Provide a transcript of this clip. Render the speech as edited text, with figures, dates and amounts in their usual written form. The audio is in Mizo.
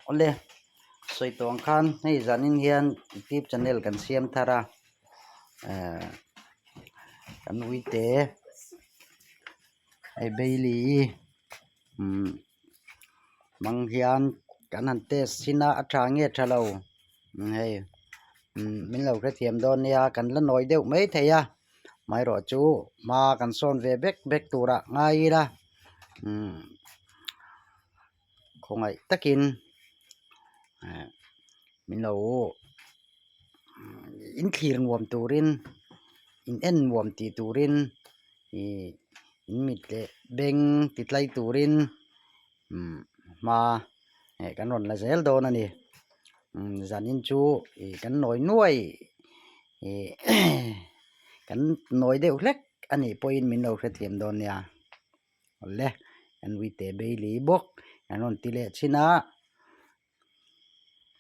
Awle, sawi tawh ang khan hei zanin hian youtube channel kan siam thar a, eh kan uite hei Bailey umm hmang hian kan han test chhin a, a tha nge tha lo hei umm min lo hrethiam dawn nia kan la nawi deuh maithei a amaherawhchu hma kan sawn ve bek bek turah ngai ila umm. Khawngaih takin eh min lo in thlir nuam turin in en nuam tih turin ih in mit leh beng ti tlai turin umm hma eh kan rawn la zel dawn a ni umm zanin chu ih kan nawi nuai ih kan nawi deuh hlek a nih pawhin min lo hrethiam dawn nia. Awle kan uite Bailey bawk kan rawn ti leh thin a.